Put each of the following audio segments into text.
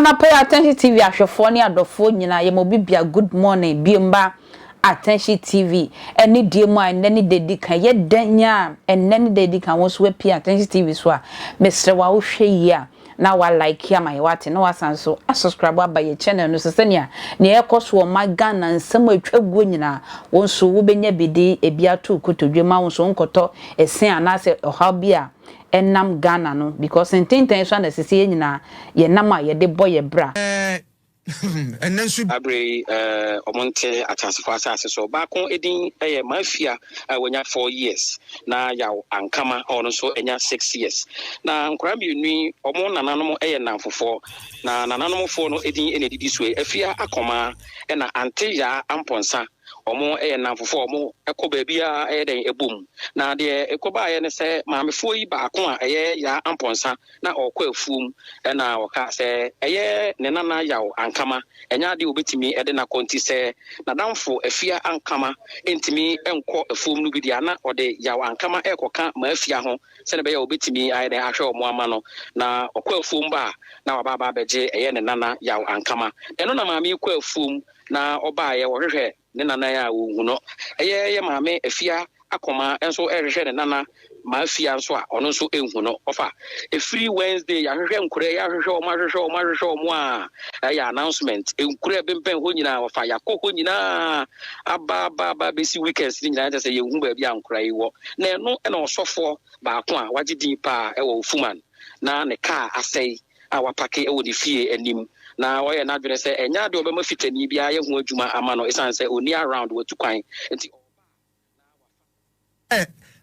Anapa yi Attention TV ahwɛfoɔ ne adɔfoɔ nyinaa yɛma obi bia good morning biom ba Attention TV ɛne die mu a ɛnnɛ ne da di kan yɛ dɛn a ɛnnɛ ne da di kan wo nso wapie Attention TV so a mesrɛ wo a wohwɛ yie a na wa like ama yɛ wate na wasan so asubscribe aba yɛ channel no so sɛnea nea ɛkɔ so wɔ ma Ghana nsɛm a atwa guo nyinaa wo nso wobɛnya bi de ebi ato kotodwe ma wo nso nkɔtɔ ɛsen anaasɛ ɔhaw bi a ɛnam Ghana no because ntenten so ana sisi yɛn nyinaa yɛnam a yɛde bɔ yɛ bra. Ɛnnɛ nso. Saa berɛ yi wɔnte ateasefoɔ asase so. Baako din yɛ Mafia a wanya 4 years, na Yaw Ankama a ɔno nso anya 6 years. Na nkwadaa mmienu yi, wɔn nananom yɛ nnamfofoɔ. Na nananomfoɔ no din na ɛdidi so yi: Afia Akɔmaa ɛna Ante Yaa Ampɔnsa. Wɔn yɛ nnamfofoɔ a wɔkɔ baabiara ɛyɛ dɛn ɛbɔ mu. Na deɛ ɛkɔbaeɛ ne sɛ maamefoɔ yi baako a ɛyɛ Yaa Ampɔnsa na ɔrekɔ afuom, ɛna ɔka sɛ ɛyɛ ne nana Yaw Ankama ɛnyɛ adeɛ a obɛtumi de n'akɔ, nti sɛ n'adamfo Afia Ankama ntumi nkɔ afuom no bi deɛ, na ɔde Yaw Ankama ɛrekɔka Maafia ho sɛdeɛ ɛbɛyɛ a obɛtumi ayɛ dɛn ahwɛ wɔn ama no, na ɔkɔ afuom ba a na waba aba abɛgye ɛyɛ ne nana Yaw Ankama. Ɛno na maame yi kɔ afuom na ɔbaeɛ, wɔhwehwɛ ne nana a wɔnhu no. Ɛyɛ yɛ maame Afia Akɔma nso ɛrehwehwɛ ne nana Maafia nso a ɔno nso nhu no. Ɔfa ɛfiri Wednesday yɛahwehwɛ nkora yi, ahwehwɛ wɔn, ahwehwɛ wɔn, ahwehwɛ wɔn a ɛyɛ announcement nkura bɛnbɛn hɔ nyinaa. Wɔfa yɛakɔ hɔ nyinaa aba aba aba bɛsi weekends ne nyinaa kyɛ sɛ yɛnhu baabi a nkora yi wɔ. Na ɛno ɛna ɔsɔfoɔ baako a wagye din paa ɛwɔ Ofuman na ne kaa asɛe a wapark ɛwɔ ne fie anim, na ɔyɛ n'adwene sɛ ɛnyɛ adeɛ ɔbɛma fitani biara yɛ ho adwuma ama no, ɛsiane sɛ ɔni around, watu kwan nti.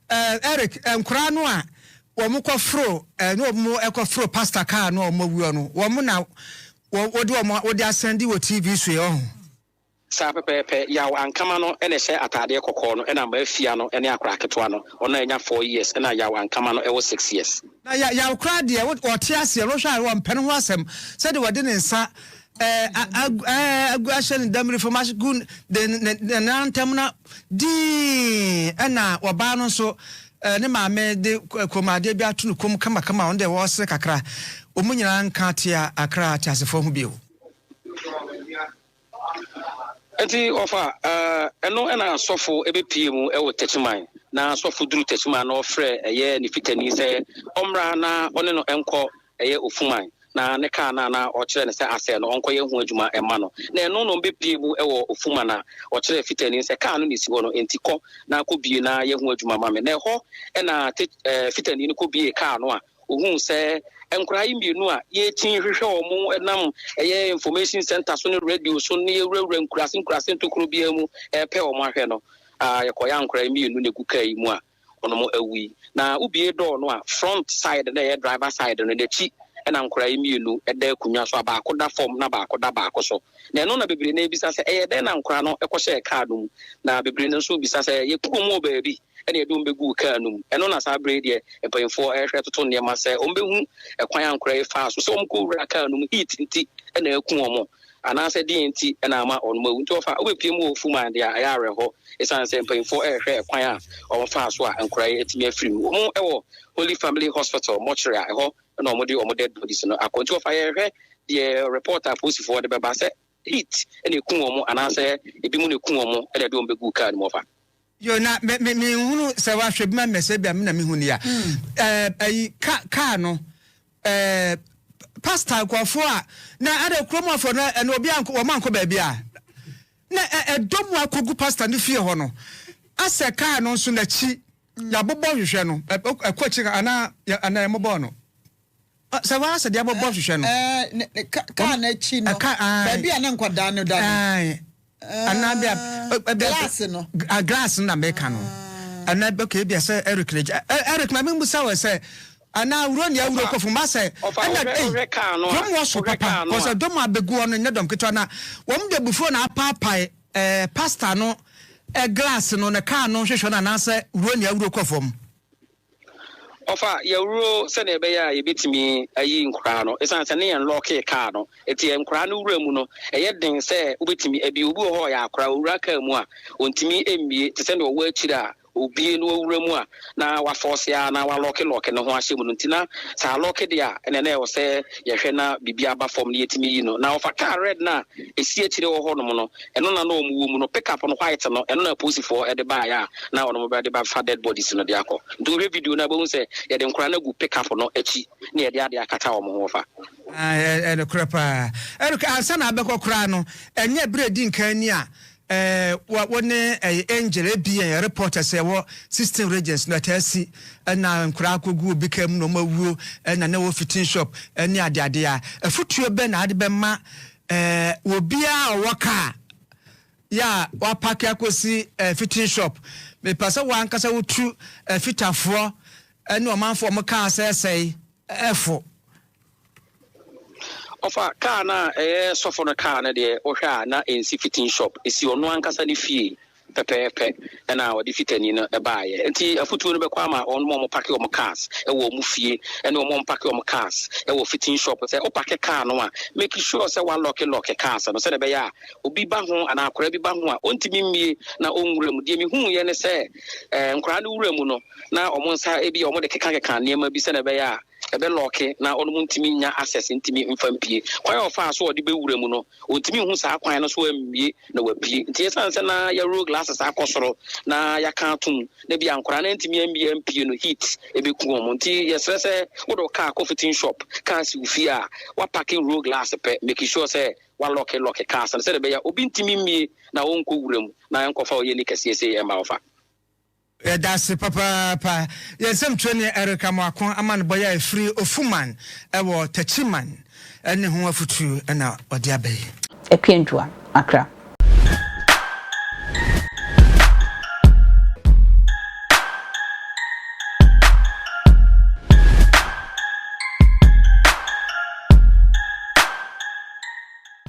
Eric, nkoraa no a wɔn kɔforo ne wɔn kɔforo pastor car no a wɔn awuo no, wɔn na wɔde wɔn wɔde asɛnde wɔ TV so yɛ ɔho? Saa pɛpɛɛpɛ. Yaw Ankama no ɛna ɛhyɛ ataadeɛ kɔkɔɔ no, ɛna Maafia no ɛne akora ketewa no, ɔno a ɛnya 4 years, ɛna Yaw Ankama no ɛwɔ 6 years. Na Yaw koraa deɛ wɔte aseɛ no, wohwɛ a wɔmpɛ ne ho asɛm sɛdeɛ wɔde ne nsa agu ahyɛ ne damiri fam agu ne ne nan ntam na dii, ɛna ɔbaa no nso ne maame de kɔnmuadeɛ bi ato ne kɔn mu kamakama. Ɔno deɛ wɔresere kakra. Wɔn nyinaa nka te akra ateasefoɔ ho bio. Nti ɔfa ɛno ɛna asɔfo ɛbɛpie mu ɛwɔ Tɛkyiman, na asɔfo duru Tɛkyiman na ɔfrɛ ɛyɛ ne fitani sɛ ɔmmra na ɔne no ɛnkɔ ɛyɛ Ofuman na ne kaa no a na ɔkyerɛ no sɛ asɛe no, ɔnkɔyɛ ho adwuma ɛma no. Na ɛno na ɔmbɛpie mu ɛwɔ Ofuman a ɔkyerɛ fitani sɛ kaa no ne si hɔ no, nti kɔ na kɔbie na yɛ ho adwuma ma me. Na ɛhɔ ɛna fitani no kɔbie kaa no a ohun sɛ nkwaraa yi mmienu a yɛkyin hwehwɛ wɔn nam ɛyɛ information center so ne radio so ne yɛwurawura nkurase nkurase ntokuro biara mu ɛpɛ wɔn ahwɛ no a, yɛkɔyɛ nkwaraa yi mmienu na egu kaa yi mu a wɔn awu yi. Na wobie door no a, front side na ɛyɛ driver side no n'akyi ɛna nkwaraa yi mmienu ɛda akonnwa so a baako da fam na baako da baako so. Na ɛno na bebree na ebisa sɛ ɛyɛ dɛn na nkwaraa no ɛkɔhyɛɛ kaa no mu, na bebree no nso bisa sɛ yɛku wɔn wɔ baabi ɛna yɛde wɔn bɛgu kaa no mu. Ɛno na saa bere deɛ mpanyinfoɔ ɛrehwɛ toto nneɛma sɛ wɔn bɛhu ɛkwan a nkwaraa yi faa so sɛ wɔn kɔ wura kaa no mu, heat nti ɛna ɛku wɔn anaasɛ deɛ nti ɛna ama wɔn awu. Nti wɔfa wobɛpie mu wɔ Fuman deɛ a, ɛyɛ awerɛhɔ ɛsiane sɛ mpanyinfoɔ ɛrehwɛ ɛkwan a wɔn faa so a nkwaraa yi atumi afiri mu. Wɔn ɛwɔ Holy Family Hospital mortuary a ɛhɔ ɛna wɔn de wɔn dead bodies no akɔ. Nti wɔfa yɛrehwɛ deɛ report a polisifoɔ de bɛba sɛ heat ɛna eku wɔn anaasɛ ebi mu na eku wɔn ɛna ɛde wɔn bɛgu kaa no mu, ɔfa. Yo, na me me me nhunu sɛ wahwɛ bi ma mɛsɛ bi a me na me hu ni a ɛyi ka kaa no pastor nkurɔfoɔ a na ɛde kurom afɔ no ɛna obi ankɔ wɔn ankɔ baabi a na ɛdɔm mu akɔgu pastor no fie hɔ no asɛ kaa no nso n'akyi yabobɔ hwehwɛ no ɛkɔ akyi anaa anaa ɛmobɔ no sɛ wɔn asɛ deɛ abobɔ hwehwɛ no. Kaa n'akyi no, baabi a ne nkwadaa no da no. Anaa bi a. Glass no. Glass no na meka no anaa? Okay, ebi sɛ Eric ne gya Eric ma mi musa wɔ sɛ anaa wuro ni awuro kɔfo ma sɛ ɛna ɛyi dɔm wɔ so papa kɔsɛ dɔm abegu hɔ no nyɛ dɔm ketewa, na wɔn de bufuo na apaapae pastor no glass no ne kaa no hwehwɛ no anaasɛ wuro ni awuro kɔ fam. Ɔfa yɛwuro sɛnea ɛbɛyɛ a yɛbɛtumi ayi nkoraa no, ɛsiane sɛ ne yɛn lock kaa no, ɛti nkoraa no wura mu no ɛyɛ den sɛ wobɛtumi abi. Obi wɔ hɔ ɔyɛ akora, owura kaa mu a ɔntumi mmie te sɛ nea ɔwɔ akyire a. Obie na wawura mu a na wafɔɔse ara na walɔke lɔke ne ho ahyɛ mu no nti na sɛ alɔke deɛ a ɛnɛ na ɛwɔ sɛ yɛhwɛ na biribi aba fam na yɛtumi yi no. Na ɔfa kaa red no a ɛsi akyire wɔ hɔnom no, ɛno na na wɔn wɔ mu no. Pick up no white no, ɛno na apolisifoɔ de baeɛ a na wɔn bɛde bɛfa dead bodies no de akɔ. Nti wohwɛ video no a wobɛhu sɛ yɛde nkwadaa no agu pick up no akyi na yɛde adeɛ akata wɔn ho wɔfa. Ɛyɛ nokorɛ paa. Eric, ansa na abɛkɔ koraa no, ɛnyɛ berɛ a ɛdi nkan ni a wo ne Angel, ABN reporters a ɛwɔ 16 regions no ɛtaa si na nkoraa akɔgu obi kaa mu na wɔn awuo na na ɛwɔ fitting shop ne adeade a, afutuo bɛn na ade bɛma obiara a ɔwɔ kaa yɛ a wapake akɔsi fitting shop? Mepɛ sɛ wo ankasa wotu fitafoɔ ne ɔmanfoɔ wɔn kaa sɛɛsɛe ɛfo. Ɔfa kaa no a ɛyɛ sɔfo no kaa no deɛ, wohwɛ a na ɛnsi fitting shop, ɛsi ɔno ankasa ne fie pɛpɛɛpɛ ɛna ɔde fitani no baeɛ. Nti afotuo no bɛkɔ ama wɔn a wɔpake wɔn cars wɔ wɔn fie ne wɔn a wɔpake wɔn cars wɔ fitting shop sɛ wopake kaa no a, make sure sɛ woalɔke lɔke cars no sɛdeɛ ɛbɛyɛ a obi ba ho anaa akwadaa bi ba ho a ɔntumi mmie na ɔnwura mu. Deɛ mehuiɛ ne sɛ nkwadaa no wura mu no na wɔn nsa ebi a wɔde kekakeka nneɛma bi sɛdeɛ ɛbɛyɛ a ɛbɛlɔɔke na ɔnom ntumi nnya access ntumi mfa mpue. Kwan a ɔfaa so a ɔde bɛwura mu no, ɔntumi nhu saa kwan no so ammue na wapue. Nti ɛsiane sɛ na yɛroll glasses akɔ soro na yɛaka atom na bi a nkwadaa no antumi ammue ampue no, heat bɛku wɔn. Nti yɛsrɛ sɛ wode wo car kɔ fitting shop, car si wo fie a, woapake roll glass pɛ, make sure sɛ woalɔke lɔke cars no sɛdeɛ ɛbɛyɛ a obi ntumi mmue na ɔnkɔ wura mu na ɛnkɔfa ɔyɛni kɛseɛ sei mma wo fa. Yɛda ase papaapa. Yɛn nsɛmtwerɛni Eric Amoako amanebɔ yi a ɛfiri Ofuman wɔ Techiman ne ho afotuo na ɔde aba yi. Akua Ntua, Accra.